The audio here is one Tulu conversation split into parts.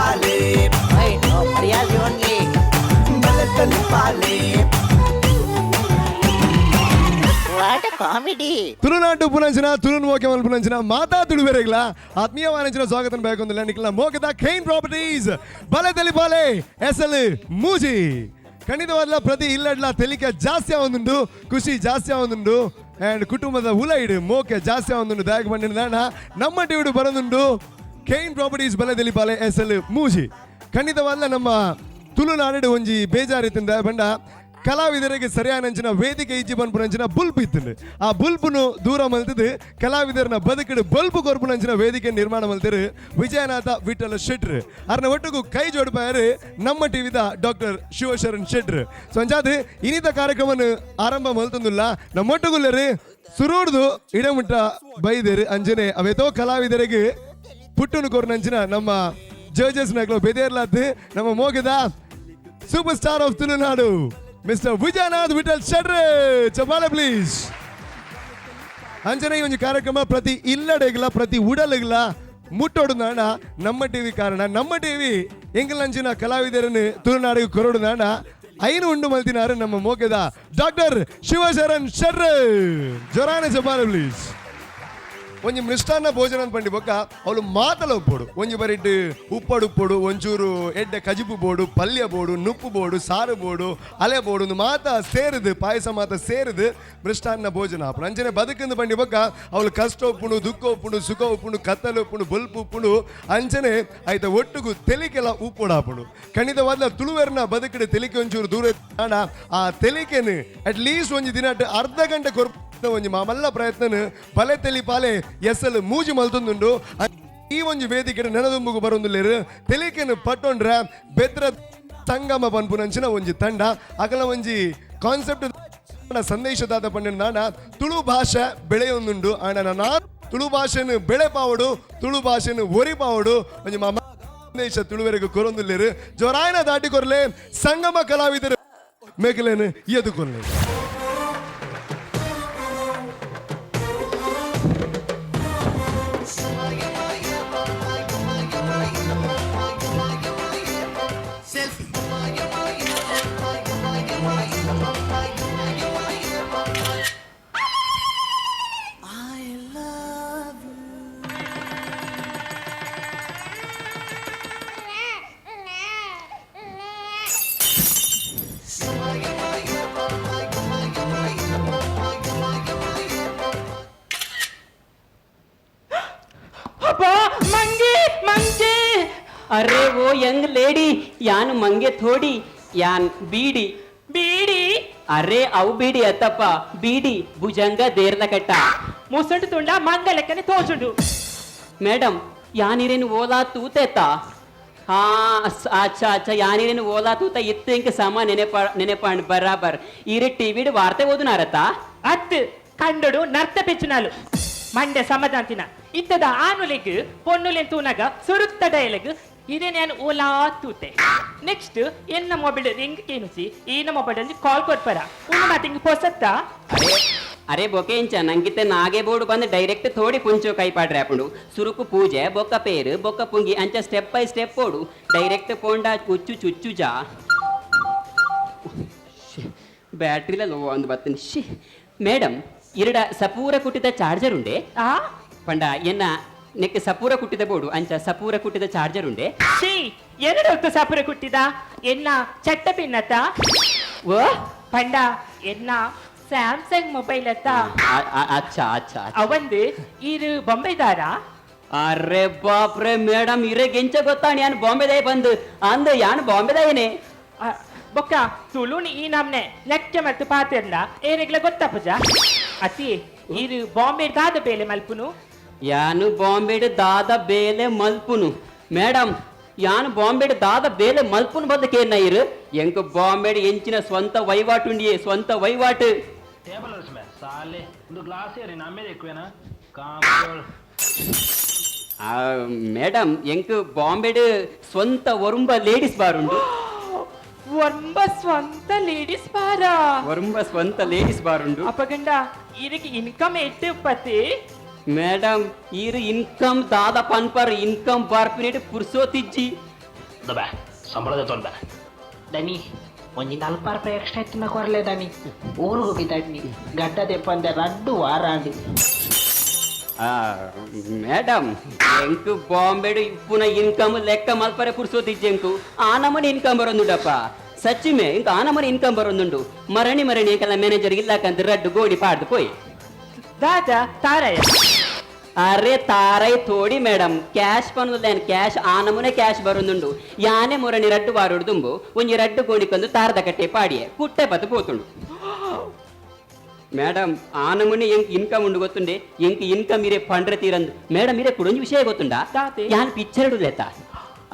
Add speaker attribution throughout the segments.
Speaker 1: ತಲಿಪಾಲೆ.
Speaker 2: ಮರ್ಯಾದೆ ಓನ್ಲಿ.
Speaker 1: ಬಲೆ ತಲಿಪಾಲೆ.
Speaker 2: What comedy!
Speaker 3: Tulunadu ಪುನಂಚಿನ ತುಳುನ್ ಮೋಕೆ ಮಲ್ಪುನಂಚಿನ ಮಾತಾ ತುಳುವೆರೆಗ್ಲ ಆತ್ಮೀಯವಾನಂಚಿನ ಸ್ವಾಗತ ಬೇಕೊಂದಿಲ್ಲ. ನಿಕ್ಲ ಮೋಕದ ಖೈನ್ ಪ್ರಾಪರ್ಟೀಸ್ ಬಲೆ ತೆಲಿಪಾಲೆ ಎಸಲ್ ಮೂಜಿ. ಖಂಡಿತವಾದ್ಲ ಪ್ರತಿ ಇಲ್ಲಡ್ಲ ತೆಲಿಕೆ ಜಾಸ್ತಿ ಆವೊಂದುಂಡು, ಖುಷಿ ಜಾಸ್ತಿ ಆವೊಂದುಂಡು ಅಂಡ್ ಕುಟುಂಬದ ಉಲೈಡ್ ಮೋಕೆ ಜಾಸ್ತಿ ಆವೊಂದುಂಡು. ದಾಯಕ ಬಂಡಿನ ನಮ್ಮ ಟಿವಿಡು ಬರೋದುಂಡು ಖೈನ್ ಪ್ರಾಪರ್ಟೀಸ್ ಬಲೆ ತೆಲಿಪಾಲೆ ಎಸಲ್ ಮೂಜಿ. ಖಂಡಿತವಾದ್ಲ ನಮ್ಮ ತುಳುನಾಡು ಒಂಜಿ ಬೇಜಾರಿತ್ತಿಂದ ಬಂಡ ಕಲಾವಿದರಿಗೆ ಸರಿಯಾನಂಚಿನ ವೇದಿಕೆ ಇಜ್ಜಿ ಪನ್ಪುನಂಚಿನ ಬುಲ್ಪ್ ಇತ್ತುಂಡು. ಆ ಬುಲ್ಪುನು ದೂರ ಮಲ್ತದು ಕಲಾವಿದರನ ಬದುಕಿಡು ಬಲ್ಪು ಕೊರ್ಪುನಂಚಿನ ವೇದಿಕೆ ನಿರ್ಮಾಣ ಮಲ್ತಿರು ವಿಜಯನಾಥ ವಿಠಲ ಶೆಟ್ರು. ಅರ್ನ ಒಟ್ಟುಗು ಕೈ ಜೋಡಿಪಾಯರು ನಮ್ಮ ಟಿವಿದ ಡಾಕ್ಟರ್ ಶಿವಶರಣ್ ಶೆಟ್ರು. ಸೊ ಅಂಚಾದ್ ಇನಿತ ಕಾರ್ಯಕ್ರಮನ ಆರಂಭ ಮಲ್ತೊಂದುಲ್ಲ. ನಮ್ಮೊಟ್ಟುಗುಲ್ಲರು ಸುರೂಡ್ದು ಇಡಮುಟ್ಟ ಬೈದೇರು ಅಂಜನೆ ಅವೇತೋ ಕಲಾವಿದರಿಗೆ ಪುಟ್ಟುನು ಕೊರ್ನಂಚಿನ ನಮ್ಮ ಜಡ್ಜಸ್ ನಕ್ಲು ಬೆದೇರ್ಲಾತ್ ನಮ್ಮ ಮೋಗದ super star of Tulunadu mister Vijayanath Vittal ಶೆಟ್ರೆ. ಚಪಾಲೆ ಪ್ಲೀಸ್. ಅಂಜನೆ ಈ ಒಂದು ಕಾರ್ಯಕ್ರಮ ಪ್ರತಿ ಇಲ್ಲಡೆಗ್ಲ ಪ್ರತಿ ಉಡಲೆಗ್ಲ ಮುಟ್ಟೋಡು ನಾಣ ನಮ್ಮ ಟಿವಿ ಕಾರಣ. ನಮ್ಮ ಟಿವಿ ಎಂಗಲಂಚಿನ ಕಲಾವಿದರನ್ನು ತುಳುನಾಡಿಗೆ ಕೊರಡು ನಾಣ ಐನು ಉಂಡು ಮಲ್ತಿನಾರು ನಮ್ಮ ಮೋಕೆದ ಡಾಕ್ಟರ್ ಶಿವಶರಣ್ ಶೆಟ್ರೆ. ಜೊರಾನೆ ಚಪಾಲೆ ಪ್ಲೀಸ್. ಒಂಜಿ ಮೃಷ್ಟಾನ್ನ ಭೋಜನ ಪಂಡಿ ಬೊಕ್ಕ ಅವಳು ಮಾತಲ ಉಪ್ಪೊಡು. ಒಂಜಿ ಬರಿಟ್ ಉಪ್ಪಡು ಉಪ್ಪೊಡು, ಒಂಚೂರು ಎಡ್ಡೆ ಕಜಿಪು ಬೋಡು, ಪಲ್ಯ ಬೋಡು, ನುಪ್ಪು ಬೋಡು, ಸಾರು ಬೋಡು, ಅಲೆ ಬೋಡು, ಒಂದು ಮಾತ ಸೇರಿದು, ಪಾಯಸ ಮಾತ ಸೇರಿದು ಮೃಷ್ಟಾನ್ನ ಭೋಜನ ಆಪುಂಡು. ಅಂಚನೆ ಬದುಕಂದು ಪಂಡಿ ಬೊಕ್ಕ ಅವಳು ಕಷ್ಟ ಉಪ್ಪುಂಡು, ದುಃಖ ಉಪ್ಪುಂಡು, ಸುಖ ಉಪ್ಪುಂಡು, ಕತ್ತಲು ಉಪ್ಪುಂಡು, ಬೊಲ್ಪು ಉಪ್ಪುಂಡು. ಅಂಚನೆ ಆಯ್ತ ಒಟ್ಟುಗು ತೆಲಿಕೆಲ ಉಪ್ಪುಡು ಆಪುಂಡು. ಖಂಡಿತವಾದ ತುಳುವೆರ್ನ ಬದುಕಡೆ ತೆಲಿಕೆ ಒಂಚೂರು ದೂರ ಆಂಡ ಆ ತೆಲಿಕೆನು ಅಟ್ ಲೀಸ್ಟ್ ಒಂಜಿ ದಿನ ಅರ್ಧ ಗಂಟೆ ಕೊರ್ಪು ಒಂಜಿ ಮಾಮಲ್ಲ ಪ್ರಯತ್ನ ಬಲೆ ತೆಲಿ ಪಾಲೆ ಎಸಲ್ ಮೂಜಿ ಮಲ್ತೊಂದುಂಡು. ಈ ಒಂಜಿ ವೇದಿಕೆ ನೆನದುಂಬುಗು ಬರೊಂದುಲ್ಲೇರು ತೆಲಿಕೆನು ಪಟ್ಟೊಂಡ್ರ ಬೆದ್ರ ಸಂಗಮ ಪನ್ಪುನಂಚಿನ ಒಂಜಿ ತಂಡ. ಅಗಲ ಒಂಜಿ ಕಾನ್ಸೆಪ್ಟ್ ಸಂದೇಶದಾದ ಪಂಡಿನ ನಾಡ ತುಳು ಭಾಷೆ ಬೆಳೆಯೊಂದುಂಡು. ಆಂಡ ನಾ ತುಳು ಭಾಷೆನು ಬೆಳೆ ಪಾವಡು, ತುಳು ಭಾಷೆನು ಒರಿ ಪಾವಡು ಒಂಜಿ ಮಾಮ ಸಂದೇಶ ತುಳುವೆರೆಗ್ ಕೊರೊಂದುಲ್ಲೇರು. ಜೋರಾಯನ ದಾಟಿ ಕೊರ್ಲೆ, ಸಂಗಮ ಕಲಾವಿದರು ಮೇಕಲೇನು ಎದುಕೊರ್ಲೆ.
Speaker 1: ಸೆಲ್ಫಿ. I love you.
Speaker 4: ಅಬ್ಬಾ, ಮಂಗೆ ಮಂಗೆ!
Speaker 5: ಅರೆ ಓ ಯಂಗ್ ಲೇಡಿ, ಯಾನ್ ಮಂಗೆ ಥೋಡಿ, ಯಾನ್ ಬೀಡಿ.
Speaker 4: ಬೀಡಿ?
Speaker 5: ಅರೆ ಅವು ಬೀಡಿ ಅತ್ತಪ್ಪ, ಬೀಡಿ ಭುಜಂಗ ದೇರ್ಲ ಕಟ್ಟ.
Speaker 4: ಮುಸುಂಡು ತುಂಡ ಮಂಗ ಲೆಕ್ಕನೆ ತೋಜುಂಡು.
Speaker 5: ಮೇಡಮ್, ಯಾನಿರೇನು ಓಲಾ ತೂತೆತ್ತ? ಹಾ, ಅಚ್ಚಾ ಅಚ್ಚಾ, ಯಾನಿರೇನು ಓಲಾ ತೂತ ಇತ್ತು. ಇಂಕ ಸಮ ನೆನೆಪ ನೆನೆಪಾಂಡ್ ಬರಾಬರ್. ಈರೆ ಟಿವಿಡ್ ವಾರ್ತೆ ಓದುನಾರತ್ತ?
Speaker 4: ಅತ್ತು, ಕಂಡಡು ನರ್ತ ಪೆಚ್ಚುನಾಲು ಮಂಡೆ ಸಮಾಧಾಂತಿನ. ಇತ್ತದ ಆನುಲೆಗ್ ಪೊನ್ನುಲೆನ್ ತೂನಗ ಸುರುತ್ತ ಡೈಲಗ್ ಇದೇ, ನಾನು ಓಲಾ ತೂತೆ. ನೆಕ್ಸ್ಟ್ ಎನ್ನ ಮೊಬೈಲ್ ರಿಂಗ್ ಕೇನುಸಿ, ಈನ ಮೊಬೈಲ್ ಅಲ್ಲಿ ಕಾಲ್ ಕೊಡ್ಪರ. ಉಂಡು ಮಾತಿಂಗ್ ಪೊಸತ್ತಾ?
Speaker 5: ಅರೆ ಅರೆ, ಬೊಕೆ ಇಂಚ ನಂಗಿತ್ತೆ ನಾಗೆ ಬೋರ್ಡು ಬಂದು ಡೈರೆಕ್ಟ್ ಥೋಡಿ ಪುಂಚೋ ಕೈ ಪಾಡ್ರೆ ಆಪುಂಡು. ಸುರುಕು ಪೂಜೆ, ಬೊಕ್ಕ ಪೇರು, ಬೊಕ್ಕ ಪುಂಗಿ, ಅಂಚ ಸ್ಟೆಪ್ ಬೈ ಸ್ಟೆಪ್ ಪೋಡು. ಡೈರೆಕ್ಟ್ ಪೋಂಡ ಉಚ್ಚು ಚುಚ್ಚು ಜಾ. ಬ್ಯಾಟ್ರಿಲ ಲೋ ಅಂದು ಬತ್ತನ್. She, madam, ಇರಡ ಸಪೂರ ಕುಟ್ಟಿದ ಚಾರ್ಜರ್ ಉಂಡೆ?
Speaker 4: ಆ?
Speaker 5: ಪಂಡ ಎನ್ನ ನೆಕ್ ಸಪೂರ ಕುಟ್ಟಿದ ಬೋಡು, ಅಂಚ ಸಪೂರ ಕುಟ್ಟಿದ ಚಾರ್ಜರ್ ಉಂಡೆ?
Speaker 4: She, ಎರಡು ಹೊತ್ತು ಸಪುರ ಕುಟ್ಟಿದ ಎನ್ನ ಚಟ್ಟ ಪಿನ್ನತ.
Speaker 5: ಓ?
Speaker 4: ಪಂಡ ಎನ್ನ ಸ್ಯಾಮ್ಸಂಗ್ ಮೊಬೈಲ್ ಅತ್ತ.
Speaker 5: ಅಚ್ಚಾ ಅಚ್ಚಾ.
Speaker 4: ಅವಂದು ಇರು ಬೊಂಬೆದಾರ.
Speaker 5: ಅರೆ ಬಾಪ್ರೆ, ಮೇಡಮ್, ಇರೆ ಗೆಂಚ ಗೊತ್ತಾಣಿ ಯಾನ್ ಬಾಂಬೆದಾಯ ಬಂದು ಅಂದ? ಯಾನ್ ಬಾಂಬೆದಾಯನೆ.
Speaker 4: ಬೊಕ್ಕ ತುಳುನಿ ಈ ನಮ್ನೆ ಲೆಕ್ಕ ಮತ್ತು ಪಾತೆರ್ಲ ಏರೆಗ್ಲ ಗೊತ್ತಪ್ಪಜ ಅತಿ. ಇರು ಬಾಂಬೆ ದಾದ ಬೇಲೆ ಮಲ್ಪುನು?
Speaker 5: ಯಾನು ಬಾಂಬೆಡ್ ದಾದ ಬೇಲೆ ಮಲ್ಪುನು? ಮೇಡಮ್, ಯಾನು ಬಾಂಬೆಡ್ ದಾದ ಬೇಲೆ ಮಲ್ಪುನು ಬಂದ ಕೇನ ಇರು. ಎಂಕ್ ಬಾಂಬೆಡ್ ಎಂಚಿನ ಸ್ವಂತ ವಹಿವಾಟುಂಡಿಯೇ, ಸ್ವಂತ ವಹಿವಾಟು.
Speaker 6: ಟೇಬಲ್ ಅಲ್ಸ್ಮೆ ಸಾಲೆ ಒಂದು ಗ್ಲಾಸ್ ಏರಿ ನಮ್ಮೇದ ఎక్కువేనా ಕಾಂಪೋಲ್.
Speaker 5: ಆ, ಮೇಡಮ್, ಎಂಕ್ ಬಾಂಬೆಡ್ ಸ್ವಂತ ಒರುಂಬ ಲೇಡೀಸ್ ಬಾರ್ ಉಂಡು.
Speaker 4: ಒಂಬ ಸ್ವಂತ ಲೇಡೀಸ್ ಬಾರ?
Speaker 5: ಒರುಂಬ ಸ್ವಂತ ಲೇಡೀಸ್ ಬಾರ್ ಉಂಡು.
Speaker 4: ಅಪಗಂಡ ಇದಕ್ಕೆ ಇನ್ಕಮ್ ಎಟ್ಟು ಪತಿ?
Speaker 5: ಮೇಡಮ್, ಈರು ಇನ್ಕಮ್ ದಾದ ಪನ್ಪರ್, ಇನ್ಕಮ್ ಬಾರ್ಪಿನೇಟ್ ಪುರ್ಸೋತಿಜ್ಜಿ.
Speaker 6: ದಬೆ ಸಂಬಳದ ತೊಂಬೆ.
Speaker 2: ದನಿ ಒಂಜಿ ನಲ್ಪ ರೂಪಾಯಿ ಎಕ್ಸ್ಟ್ರಾ ಇತ್ತಿನ ಕೊರಲೆ ದನಿ. ಊರು ಹೋಗಿದ್ದಾಡ್ನಿ ಗಡ್ಡ ದೆಪ್ಪಂದೆ ರಡ್ಡು ವಾರ ಆಂಡ್.
Speaker 5: ಮೇಡಮ್, ಎಂಕ್ ಬಾಂಬೆಡು ಇಪ್ಪುನ ಇನ್ಕಮ್ ಲೆಕ್ಕ ಮಲ್ಪರೆ ಪುರ್ಸೋತಿಜ್ಜೆಂಕು. ಆ ನಮೂನೆ ಇನ್ಕಮ್ ಬರೊಂದುಂಡಪ್ಪ. ಸಚ್ಚಿಮೆ ಇಂಕ ಆ ನಮೂನೆ ಇನ್ಕಮ್ ಬರೊಂದುಂಡು. ಮರಣಿ ಮರಣಿ ಎಂಕಲ್ಲ ಮ್ಯಾನೇಜರ್ ಇಲ್ಲಕಂತ ರಡ್ಡು ಗೋಡಿ ಪಾಡ್ದು ಪೋಯಿ.
Speaker 4: ದಾದಾ ತಾರಯ್ಯ.
Speaker 5: ಅರೆ ತಾರೈ ತೋಡಿ ಮೇಡಮ್, ಕ್ಯಾಶ್ ಪನ್ನುಲ್ಲೇನ್ ಕ್ಯಾಶ್ ಆ ನಮೂನೆ ಕ್ಯಾಶ್ ಬರೊಂದುಂಡು. ಯಾನೆ ಮುರಣಿ ರಡ್ಡು ವಾರೋಡು ದುಂಬು ಒಂಜಿ ರಡ್ಡು ಗೋಣಿಕೊಂದು ತಾರದ ಕಟ್ಟೆ ಪಾಡಿಯೆ ಕುಟ್ಟೆ ಪತ್ತು ಪೋತುಂಡು. ಮೇಡಮ್, ಆ ನಮೂನೆ ಎಂಕ್ ಇನ್ಕಮ್ ಉಂಡು ಗೊತ್ತುಂಡೆ. ಎಂಕ್ ಇನ್ಕಮ್ ಇರೆ ಪಂಡ್ರೆ ತೀರಂದು. ಮೇಡಮ್, ಇರೆ ಕುಡೊಂಜಿ ವಿಷಯ ಗೊತ್ತುಂಡಾ?
Speaker 4: ದಾತೆ?
Speaker 5: ಯಾನ್ ಪಿಕ್ಚರ್ ಲೇತ.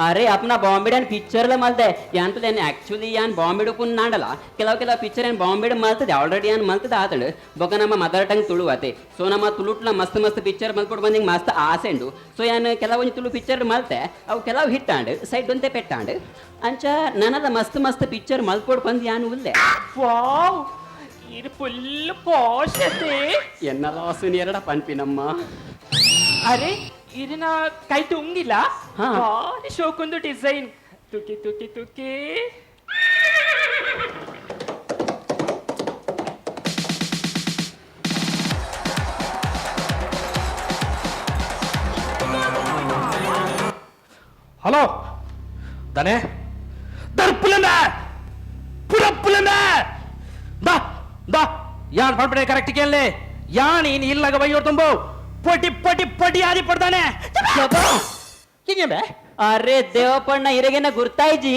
Speaker 5: ಅರೆ ಅಪ್ನ ಬಾಂಬೆ ಯಾನ್ ಪಿಕ್ಚರ್ಲ ಮಲ್ದೆ. ಯಾನ್ ಆಕ್ಚುಲಿ ಯಾನ್ ಬಾಂಬೆ ಪುನ್ ನಾಡಲ. ಕೆಲವು ಕೆಲವು ಪಿಕ್ಚರ್ ಯಾನ್ ಬಾಂಬೆ ಮಲ್ತದೆ ಆಲ್ರೆಡಿ ಯಾನ್ ಮಲ್ತದೆ ಆತಡು. ಬೊಕ ನಮ್ಮ ಮದರ್ ಟಂಗ್ ತುಳು ಅತೆ. ಸೊ ನಮ್ಮ ತುಳುಟ್ಲ ಮಸ್ತ್ ಮಸ್ತ್ ಪಿಕ್ಚರ್ ಮಲ್ಪೊಡು ಬಂದಿಂಗ್ ಮಸ್ತ್ ಆಸೆ ಉಂಡು. ಸೊ ಯಾನ್ ಕೆಲವೊಂಜಿ ತುಳು ಪಿಕ್ಚರ್ ಮಲ್ತೆ, ಅವು ಕೆಲವು ಹಿಟ್ ಆಂಡ್, ಸೈಡ್ ಒಂತೆ ಪೆಟ್ಟಾಂಡ್. ಅಂಚ ನನದ ಮಸ್ತ್ ಮಸ್ತ್ ಪಿಕ್ಚರ್ ಮಲ್ಪೊಡು ಬಂದು ಯಾನ್ ಉಲ್ಲೆ.
Speaker 4: ವಾವ್, ಇದು ಫುಲ್ ಪಾಶ್ ಅತೆ.
Speaker 5: ಎನ್ನ ಲಾಸು ಎರಡ ಪನ್ಪಿನಮ್ಮ.
Speaker 4: ಅರೆ ಇದನ್ನ ಕೈ ತುಂಗಿಲ್ಲ.
Speaker 5: ಹಾ.
Speaker 4: ಭಾರಿ ಶೋಕೊಂದು ಡಿಸೈನ್. ತುಕಿ ತುಕಿ ತುಕಿ.
Speaker 6: ಹಲೋ ದನೆ ದರ್ಪುಲಂದ ಪುರಪ್ಪುಲಂದ ದಾ ದಾ ಯಾನ್ ಪಡ್ಪಡೆ ಕರೆಕ್ಟ್ ಕೇಳಲೆ. ಯಾನ್ ಇನ್ ಇಲ್ಲಗ ಬೈಯೋರ್ ತುಂಬು ಪೊಟಿ ಪೊಟಿ ಪೊಟಿ ಆದಿ ಪಡ್ದಾನೆ.
Speaker 5: ಅರೆ ದೇವಪ್ಪಣ್ಣ, ಇರಗೇನ ಗುರ್ತಾಯ್ಜಿ?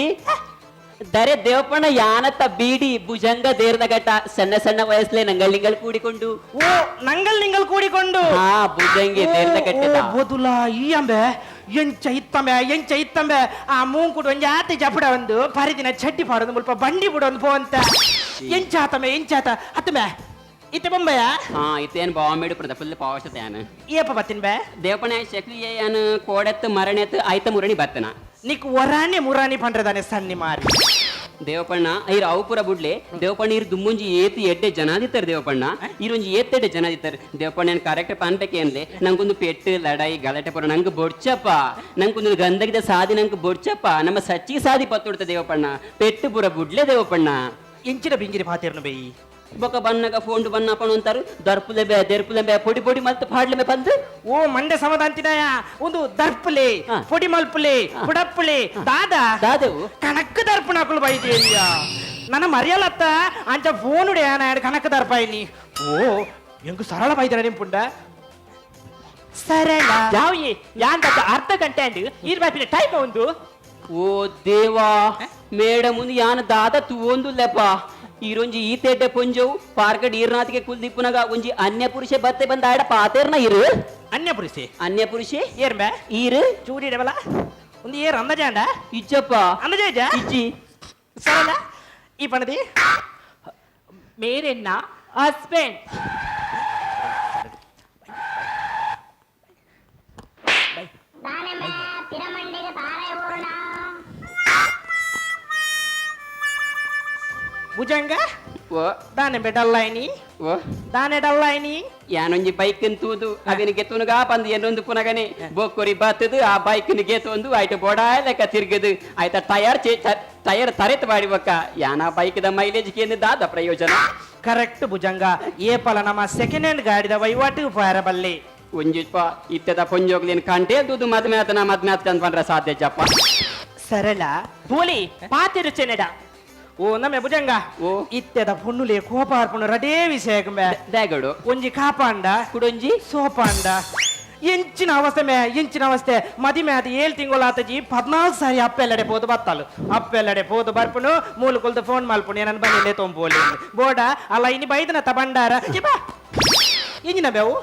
Speaker 5: ದರೆ ದೇವಪ್ಪಣ್ಣ, ಯಾನತ್ತ ಬೀಡಿ ಭುಜಂಗ ದೇರ್ದ ಘಟ್ಟ ಸಣ್ಣ ಸಣ್ಣ ವಯಸ್ಸಲೆ ನಂಗಲ್ ಕೂಡಿಕೊಂಡು.
Speaker 6: ಓ ನಂಗಲ್ ನಿಂಗಲ್ ಕೂಡಿಕೊಂಡು.
Speaker 5: ಹಾ, ಭುಜಂಗಿ ದೇರ್ದ ಕಟ್ಟೆದ.
Speaker 6: ಬೊದುಲ ಈ ಅಂಬೆ ಎಂಚ ಇತ್ತಂಬೆ ಎಂಚ ಇತ್ತಂಬೆ. ಆ ಮೂಂಕುಡು ಒಂಜಿ ಆತಿ ಜಪಡ ಒಂದು ಪರಿದಿನ ಚಡ್ಡಿ ಪಾಡೊಂದು ಮುಲ್ಪ ಬಂಡಿ ಬಿಡೊಂದು ಪೋ ಅಂತ. ಎಂಚಾತಮೆ ಎಂಚಾತ ಅತ್ತಮೆ ಇತ್ತೆ ಬೊಂಬೆಯ.
Speaker 5: ಹಾ, ಇತ್ತೇನ್ ಬಾಂಬೆಡು ಪ್ರದ ಫುಲ್ ಪವರ್ಸತೆ ಯಾನ್.
Speaker 6: ಏಪ ಬತ್ತಿನ ಬೇ?
Speaker 5: ದೇವಪ್ಪಣ್ಣ, ಶಕ್ಲಿ ಯಾನ್ ಕೋಡೆತ್ತು ಮರಣೆತ್ತು ಆಯ್ತ ಮುರಣಿ ಬತ್ತನ.
Speaker 6: ನಿಕ್ ಒರಾಣಿ ಮುರಾಣಿ ಪಂಡ್ರದಾನೆ ಸನ್ನಿ ಮಾರಿ.
Speaker 5: ದೇವಪ್ಪಣ್ಣ, ಐರ್ ಅವು ಪೂರ ಬುಡ್ಲೆ. ದೇವಪ್ಪಣ್ಣ, ಇರ್ ದುಮ್ಮುಂಜಿ ಏತು ಎಡ್ಡೆ ಜನಾದಿತ್ತರ್. ದೇವಪ್ಪಣ್ಣ, ಇರೊಂಜಿ ಏತೆಡ್ಡೆ ಜನಾದಿತ್ತರ್. ದೇವಪ್ಪಣ್ಣ, ಏನ್ ಕರೆಕ್ಟ್ ಪನ್ಪೆಕೆ ಏನ್ಲೆ. ನಂಗೊಂದು ಪೆಟ್ಟು ಲಡಾಯಿ ಗಲಾಟೆ ಪೂರ ನಂಗೆ ಬೊಡ್ಚಪ್ಪ. ನಂಗೊಂದು ಗಂಧಗಿದ ಸಾದಿ ನಂಗೆ ಬೊಡ್ಚಪ್ಪ. ನಮ್ಮ ಸಚ್ಚಿ ಸಾದಿ ಪತ್ತುಡ್ತ ದೇವಪ್ಪಣ್ಣ. ಪೆಟ್ಟು ಪೂರ ಬುಡ್ಲೆ ದೇವಪ್ಪಣ್ಣ.
Speaker 6: ಎಂಚಿನ ಬಿಂಗಿರಿ ಪಾತಿರ್ನು ಬೇಯಿ.
Speaker 5: ಬೊಕ ಬನ್ನಗ ಫೋನ್ ಬನ್ನ ಅಂತಾರು ದರ್ಪುಲೆ ಬೇ ದೆರ್ಪುಲೆ ಬೇ ಪೊಡಿ ಪೊಡಿ ಮಲ್ತ್ ಪಾಡ್ಲೆ ಬೇ ಪಂದು.
Speaker 6: ಓ ಮಂಡೆ ಸಮಾಧಾಂತಿನಾಯ ಒಂದು ದರ್ಪುಲೆ ಪೊಡಿ ಮಲ್ಪುಲೆ ಪುಡಪ್ಪುಲೆ ದಾದಾ
Speaker 5: ದಾದೆವು
Speaker 6: ಕಣಕ್ ದರ್ಪಣಾಕುಲು ಬೈದೇವಿಯ ನನ್ನ ಮರ್ಯಾಲತ್ತ ಅಂಚ ಫೋನುಡೆ ಆನ ಕಣಕ್ ದರ್ಪಾಯಿನಿ. ಓ ಎಂಕು ಸರಳ ಬೈದರ ನಿಂಪುಂಡ ಸರಳ.
Speaker 4: ಯಾವ್ ಯಾನ್ ದತ್ತ ಅರ್ಧ ಗಂಟೆ ಅಂಡ್ ಈರ್ ಬಾಪಿನ ಟೈಮ್ ಒಂದು.
Speaker 5: ಓ ದೇವಾ, ಮೇಡಮ್ ಒಂದು ಯಾನ ದಾದ ತೂವೊಂದು ಲೆಪ್ಪ. ಈರೊಂಜಿ ಈ ತೇಟೆ ಪೊಂಜವು ಪಾರ್ಕಡ್ ಈರ್ನಾಥಿಗೆ ಕುಲ್ದಿಪ್ಪುನಗ ಒಂಜಿ ಅನ್ಯ ಪುರುಷೆ ಬತ್ತೆ ಬಂದ ಆಡ ಪಾತೇರ್ನ ಇರು.
Speaker 6: ಅನ್ಯ ಪುರುಷೆ?
Speaker 5: ಅನ್ಯ ಪುರುಷೆ.
Speaker 6: ಏರ್ಬೆ
Speaker 5: ಈರು
Speaker 6: ಚೂಡಿಡವಲ್ಲ ಒಂದು ಏರ್ ಅಂದಜಾಂಡ?
Speaker 5: ಇಜ್ಜಪ್ಪ.
Speaker 6: ಅಂದಜಾಜ?
Speaker 5: ಇಜ್ಜಿ.
Speaker 6: ಸರಳ ಈ ಪಣದಿ.
Speaker 4: ಮೇರೆನ್ನ ಹಸ್ಬೆಂಡ್.
Speaker 6: ಭುಜಂಗ.
Speaker 5: ಓ
Speaker 6: ದಾನೆ ಬೆ ಡಲ್ಲಾಯ್ನಿ.
Speaker 5: ಓ
Speaker 6: ದಾನೆ ಡಲ್ಲಾಯ್ನಿ.
Speaker 5: ಯಾನೊಂಜಿ ಬೈಕ್ ತೂದು ಅವನಿಗೆ ತುನುಗ ಪಂದು ಏನೊಂದು ಪುನಗನೆ ಬೊಕ್ಕೊರಿ ಬತ್ತದು ಆ ಬೈಕ್ ಗೆತೊಂದು ಆಯ್ತು ಬೋಡಾ ಲೆಕ್ಕ ತಿರ್ಗದು ಆಯ್ತ ಟಯರ್ ಟಯರ್ ತರೆತ್ ಬಾಡಿ ಬೊಕ್ಕ ಯಾನ ಬೈಕ್ the mileage ಕೇಂದ್ರ ದಾದ ಪ್ರಯೋಜನ.
Speaker 6: ಕರೆಕ್ಟ್ ಭುಜಂಗ, ಏಪಲ ನಮ್ಮ ಸೆಕೆಂಡ್ ಹ್ಯಾಂಡ್ ಗಾಡಿದ ವಹಿವಾಟು ಬಲ್ಲಿ.
Speaker 5: ಒಂಜಿಪ್ಪ ಇತ್ತದ ಪೊಂಜೋಗ್ಲೇನ್ ಕಂಟೇ ದೂದು ಮದ್ಮೆ ಆತನ ಮದ್ಮೆ ಆತ ಪಂಡ್ರೆ ಸಾಧ್ಯ ಜಪ್ಪ.
Speaker 6: ಸರಳ
Speaker 4: ಪೋಲಿ ಪಾತಿರು ಚೆನ್ನಡ.
Speaker 6: ಓ ನಮ್ಮೆ ಭುಜಂಗ.
Speaker 5: ಓ.
Speaker 6: ಇತ್ತೆದ ಪೊಣ್ಣುಲೆ ಕೋಪ ಆರ್ಪುಂಡು ರಡೇ ವಿಷಯಕಂಬೆ.
Speaker 5: ದಾಗಡು
Speaker 6: ಒಂಜಿ ಕಾಪಾಂಡ
Speaker 5: ಕುಡೊಂಜಿ
Speaker 6: ಸೋಪಾಂಡ. ಎಂಚಿನ ಅವಸ್ಥೆ ಮೇ ಎಂಚಿನ ಅವಸ್ಥೆ. ಮದಿಮೆ ಆದ ಏಳು ತಿಂಗಳು ಆತಜಿ 14 ಸಾರಿ ಅಪ್ಪೆಲ್ಲಡೆ ಪೋದು ಬತ್ತಾಳು. ಅಪ್ಪೆಲ್ಲಡೆ ಪೋದು ಬರ್ಪುನು ಮೂಲು ಕೊಲ್ದು ಫೋನ್ ಮಲ್ಪುನು ಏನನ್ ಬನ್ನಿಲ್ಲೇ ತೊಂಬೋಲಿ ಬೋಡ ಅಲ್ಲ ಇನಿ ಬೈದನ ತ ಬಂಡಾರ ಬಾ ಎಂಜಿನ ಬೇವು.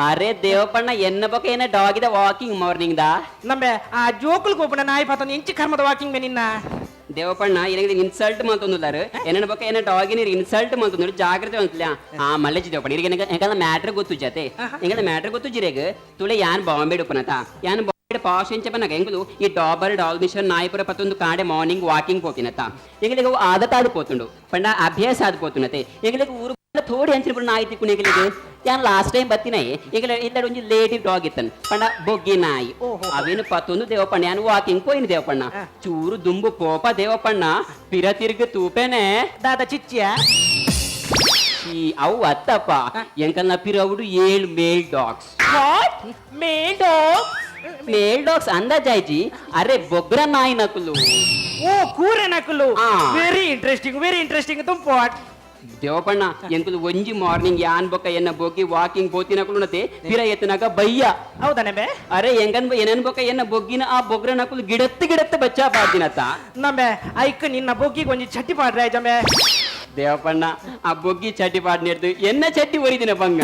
Speaker 5: ಅರೆ ದೇವಪ್ಪಣ್ಣ, ಎನ್ನ ಬೊಕ ಏನ ಡಾಗಿದ ವಾಕಿಂಗ್ ಮಾರ್ನಿಂಗ್ ದಾ.
Speaker 6: ನಂಬೆ ಆ ಜೋಕುಲ್ ಕೋಪುನ ನಾಯಿ ಪಾತೊಂದು ಎಂಚಿ ಕರ್ಮದ ವಾಕಿಂಗ್ ಮೇ ನಿನ್ನ.
Speaker 5: ದೇವಪ್ಪಣ್ಣ, ಏನಾಗಿದೆ ಇನ್ಸಲ್ಟ್ ಮಾತೊಂದುಲ್ಲಾರು ಎನ್ನ ಬೊಕ ಏನ ಡಾಗಿನ ಇನ್ಸಲ್ಟ್ ಮಾತೊಂದು ಜಾಗ್ರತೆ ಅಂತಲ್ಲ. ಆ ಮಲ್ಲೆಜಿ ದೇವಪ್ಪಣ್ಣ, ಇರಿಗೆ ಎಂಕಲ್ಲ ಮ್ಯಾಟ್ರ್ ಗೊತ್ತು ಜತೆ ಎಂಕಲ್ಲ ಮ್ಯಾಟ್ರ್ ಗೊತ್ತು ಜಿರೇಗ್ ತುಳೆ ಯಾನ್ ಬಾಂಬೆ ಉಪನತ ಯಾನ್ ಬಾಂಬೆ ಪಾಶ್ ಎಂಚ ಬನ್ನಗ ಎಂಕಲು ಈ ಡಾಬರ್ ಡಾಲ್ಮಿಷನ್ ನಾಯಿಪುರ ಪತ್ತೊಂದು ಕಾಡೆ ಮಾರ್ನಿಂಗ್ ವಾಕಿಂಗ್ ಪೋತಿನತ. ಎಂಗಳಿಗೆ ಆದತ್ ಆದ್ ಪೋತುಂಡು ಪಂಡ ಅಭ್ಯಾಸ ಆದ್ ಪೋತುನತೆ. ಎಂಗಳಿಗೆ ಊರು ಥೋಡಿ ಅಂಚಿನ ನಾಯಿ ತಿಕ್ಕುಣಿಗೆ ಯಾನ್ ಲಾಸ್ಟ್ ಟೈಮ್ ಬತ್ತಿನಾಯಿ ಈಗ ಇಲ್ಲ ಒಂಜಿ ಲೇಡಿ ಡಾಗ್ ಇತ್ತನ್ ಪಂಡ ಬೊಗ್ಗಿ ನಾಯಿ. ಅವೇನು ಪತ್ತೊಂದು ದೇವಪ್ಪಣ್ಣ ಯಾನ್ ವಾಕಿಂಗ್ ಪೋಯಿನ ದೇವಪ್ಪಣ್ಣ ಚೂರು ದುಂಬು ಕೋಪ ದೇವಪ್ಪಣ್ಣ ಪಿರ ತಿರ್ಗ ತೂಪೆನೆ
Speaker 6: ದಾದ ಚಿಚ್ಚಿಯ
Speaker 5: ಈ ಅವು ಅತ್ತಪ್ಪ ಎಂಕಲ್ನ ಪಿರವುಡು 7 male dogs.
Speaker 4: What male dog?
Speaker 5: Male dogs ಅಂದಾಜಾಯ್ಜಿ, ಅರೆ ಬೊಗ್ರ ನಾಯಿ ನಕಲು.
Speaker 6: ಓ ಕೂರೆ ನಕಲು.
Speaker 5: ಆ.
Speaker 6: Very interesting, very interesting. ತುಂಪಾಟ್
Speaker 5: ದೇವಪ್ಪಣ್ಣ ಎಂಕುಲು ಒಂಜಿ ಮಾರ್ನಿಂಗ್ ಯಾನ್ ಬೊಕ್ಕ ಎನ್ನ ಬೊಗ್ಗಿ ವಾಕಿಂಗ್ ಪೋತಿನಕುಲು ನತೆ ಪಿರ ಎತ್ತನಾಗ ಬಯ್ಯ.
Speaker 6: ಹೌದಾ ಬೆ?
Speaker 5: ಅರೆ ಎಂಗನ್ ಏನನ್ ಬೊಕ್ಕ ಎನ್ನ ಬೊಗ್ಗಿನ ಆ ಬೊಗ್ರ ನಕುಲು ಗಿಡತ್ತು ಗಿಡತ್ತು ಬಚ್ಚಾ ಪಾಡ್ದಿನತ್ತ.
Speaker 6: ನಮ್ಮೆ ಐಕ್ ನಿನ್ನ ಬೊಗ್ಗಿಗೆ ಒಂಜಿ ಚಟ್ಟಿ ಪಾಡ್ರೆ ಜಮೆ.
Speaker 5: ದೇವಪ್ಪಣ್ಣ ಆ ಬೊಗ್ಗಿ ಚಟ್ಟಿ ಪಾಡ್ನಿಡ್ದು ಎನ್ನ ಚಟ್ಟಿ ಒರಿದಿನ ಬಂಗ.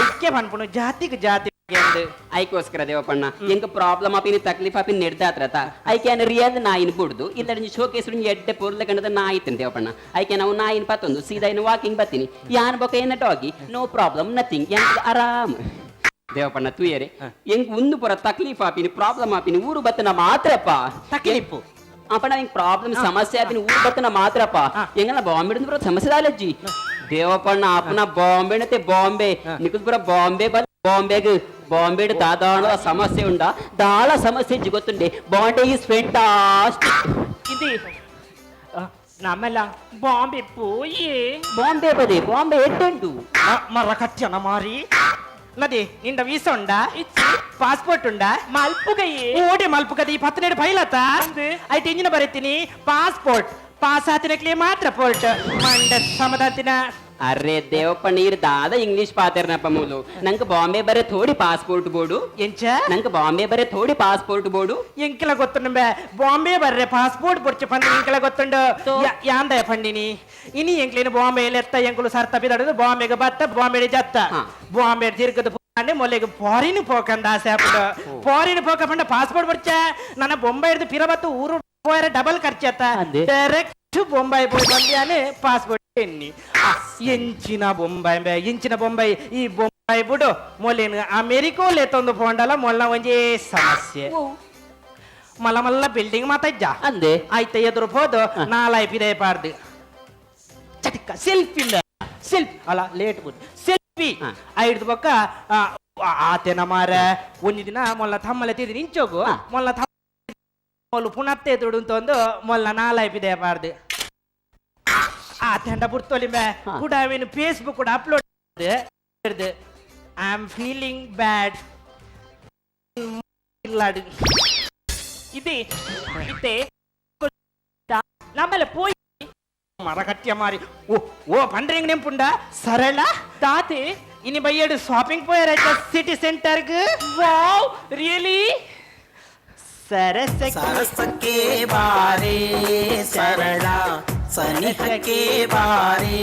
Speaker 6: ಐಕೆ ಪನ್ಪುನು ಜಾತಿಗೆ ಜಾತಿ ಎಂದು.
Speaker 5: ಐಕೋಸ್ಕರ ದೇವಪ್ಪಣ್ಣ ಎಂಕ ಪ್ರಾಬ್ಲಮ್ ಆಪಿನ ತಕ್ಲೀಫ್ ಆಪಿನ ನೆಡ್ದಾತ್ರತ ಐಕೆ ಅನ್ನ ರಿಯಲ್ ನಾಯಿನ ಬುಡ್ದು ಇಲ್ಲ ಶೋಕೇಸ್ ಎಡ್ಡೆ ಪೊರ್ಲ ಕಂಡದ ನಾಯಿ ಇತ್ತನ್ ದೇವಪ್ಪಣ್ಣ. ಐಕೆ ನಾವು ನಾಯಿನ ಪತ್ತೊಂದು ಸೀದಾ ಇನ್ನು ವಾಕಿಂಗ್ ಬತ್ತೀನಿ ಯಾನ್ ಬೊಕ್ಕ ಎನ್ನ doggy no problem nothing ಎಂಕ ಆರಾಮ್. ದೇವಪ್ಪಣ್ಣ ತೂಯರೆ ಎಂಕ್ ಒಂದು ಪುರ ತಕ್ಲೀಫ್ ಆಪಿನಿ ಪ್ರಾಬ್ಲಮ್ ಆಪಿನಿ ಊರು ಬತ್ತನ ಮಾತ್ರಪ್ಪ.
Speaker 6: ತಕ್ಲೀಫು
Speaker 5: ಅಪ್ಪಣ್ಣ ಹಿಂಗ್ ಪ್ರಾಬ್ಲಮ್ ಸಮಸ್ಯೆ ಆಪಿನಿ ಊರು ಬತ್ತನ ಮಾತ್ರಪ್ಪ. ಎಂಗಲ್ಲ ಬಾಂಬೆ ಪುರ ಸಮಸ್ಯೆ ದಾಲಜ್ಜಿ ದೇವಪ್ಪಣ್ಣ. ಅಪ್ಪನ ಬಾಂಬೆ ನತೆ ಬಾಂಬೆ ನಿಕುಲ್ ಪುರ ಬಾಂಬೆ ಬಲ್ ಬಾಂಬೆಗ್ ಬಾಂಬೆ ದಾದಾಣ ಸಮಸ್ಯೆ ಉಂಡ ದಾಳ ಸಮಸ್ಯೆ ಗೊತ್ತುಂಡೆ. Bombay is fantastic.
Speaker 4: ಇದು ನಮ್ಮಲ್ಲ ಬಾಂಬೆ ಪೋಯಿ
Speaker 5: ಬಾಂಬೆ ಬದೆ ಬಾಂಬೆ ಎಡ್ಡುಂಟು.
Speaker 6: ಮರ ಕಟ್ಟಿಯನ ಮಾರಿ ನದಿ ನಿಂದ ವೀಸಾ ಉಂಡಾ?
Speaker 4: ಇಚ್ಚಿ.
Speaker 6: ಪಾಸ್ಪೋರ್ಟ್ ಉಂಡಾ?
Speaker 4: ಮಲ್ಪುಗಯೇ.
Speaker 6: ಓಡೆ ಮಲ್ಪುಗದ ಈ ಪತ್ತನೇಡು ಫೈಲತ್ತ.
Speaker 4: ಅಂದೆ.
Speaker 6: ಐತೆ ಇಂಜಿನ ಬರೀತೀನಿ ಪಾಸ್ಪೋರ್ಟ್ ಪಾಸ್ ಆತಿನಕ್ಲೆ ಮಾತ್ರ ಪೋರ್ಟ್ ಮಂಡ ಸಮದಾತಿನ.
Speaker 5: ಅರೆ ದೇವಪ್ಪ ನೀರ್ ದಾದ ಇಂಗ್ಲಿಷ್ ಪಾತೆರ್ನಪ್ಪ ಮೂಲು. ನಂಗೆ ಬಾಂಬೆ ಬರೆ ಥೋಡಿ ಪಾಸ್ಪೋರ್ಟ್ ಬೋರ್ಡು.
Speaker 6: ಎಂಚ?
Speaker 5: ನಂಗೆ ಬಾಂಬೆ ಬರೆ ಥೋಡಿ ಪಾಸ್ಪೋರ್ಟ್ ಬೋರ್ಡು.
Speaker 6: ಎಂಕೆಲ ಗೊತ್ತುಂಡು ಬಾಂಬೆ ಬರ್ರೆ ಪಾಸ್ಪೋರ್ಟ್ ಬೊಡ್ಚು ಪಂಡ ಎಂಕೆಲ ಗೊತ್ತುಂಡು. ಯಾಂದಯ ಪಂಡಿನಿ ಇನಿ ಎಂಕ್ಲೇನು ಬಾಂಬೆ ಎತ್ತ ಎಂಕುಲು ಸರ್ತ ಬಿದಡುದು ಬಾಂಬೆಗೆ ಬತ್ತ ಬಾಂಬೆ ಜತ್ತ. ಬಾಂಬೆ ತಿರುಗದು ಪಂಡೆ ಮೊಲೆಗೆ ಫಾರಿನ್ ಪೋಕಂದ ಆಸೆ ಆಪುಂಡು. ಫಾರಿನ್ ಪೋಕ ಪಂಡ ಪಾಸ್ಪೋರ್ಟ್ ಬೊಡ್ಚ ನನ್ನ ಬೊಂಬೈ ಹಿಡಿದು ಪಿರ ಬತ್ತು ಊರು ಪೋಯರ ಡಬಲ್ ಖರ್ಚತ್ತ.
Speaker 5: ಅಂದೆ.
Speaker 6: ಡೈರೆಕ್ಟ್ ಬೊಂಬೈ ಪೋಯ್ ಬಂದ್ಯಾನೆ ಪಾಸ್ಪೋರ್ಟ್ ಎನ್ನಿ ಎಂಚಿನ ಬೊಂಬೈ ಬೆ ಎಂಚಿನ ಬೊಂಬೈ ಈ ಬೊಂಬೈ ಬಿಡು ಮೊಲೇನು ಅಮೆರಿಕೋ ಲೇತೊಂದು ಪೋಂಡಲ ಮೊಲ್ಲ ಒಂಜೇ ಸಮಸ್ಯೆ ಮಲ್ಲ ಮಲ್ಲ ಬಿಲ್ಡಿಂಗ್ ಮಾತಜ್ಜ.
Speaker 5: ಅಂದೆ.
Speaker 6: ಆಯ್ತ ಎದುರು ಪೋದು ನಾಲಾಯ್ ಪಿದೆ ಪಾರ್ದು ಚಟಿಕ್ಕ ಸೆಲ್ಫಿ ಸೆಲ್ಫಿ ಅಲ್ಲ ಲೇಟ್ ಬುದ್ ಸೆಲ್ಫಿ. ಐಡ್ದು ಬೊಕ್ಕ ಆತೆನ ಮಾರ ಒಂಜಿ ದಿನ ಮೊಲ್ಲ ತಮ್ಮಲೆ ತೀರಿ ನಿಂಚೋಗು ಮೊಲ್ಲ ಮೊಲ್ಲು ಪುನತ್ತೆ ಎದುರು ಅಂತಂದು ಮೊಲ್ಲ ನಾಲಾಯ್ ಪಿದೆ ಪಾರ್ದು ಆ ತೆಂಡ ಬುಡ್ತೊಲಿ ಮೇ ಕೂಡ ಅವೇನು ಫೇಸ್ಬುಕ್ ಕೂಡ upload I am feeling bad ಇಲ್ಲಾಡು.
Speaker 4: ಇದೆ ಇತ್ತೆ ನಮ್ಮಲ್ಲ ಪೋಯಿ
Speaker 6: ಮರಕಟ್ಟಿಯ ಮಾರಿ ಓ ಓ ಪಂಡ್ರಿಂಗ್ ನೆಂಪುಂಡ ಸರಳ
Speaker 4: ತಾತೆ
Speaker 6: ಇನಿ ಬಯ್ಯಡು ಶಾಪಿಂಗ್ ಪೋಯರ ಸಿಟಿ ಸೆಂಟರ್ಗ್.
Speaker 4: Wow really?
Speaker 6: ಸರಸ
Speaker 1: ಸರಸಕ್ಕೆ ಬಾರೇ ಸರಳ, ಸನಿಹಕ್ಕೆ ಬಾರೇ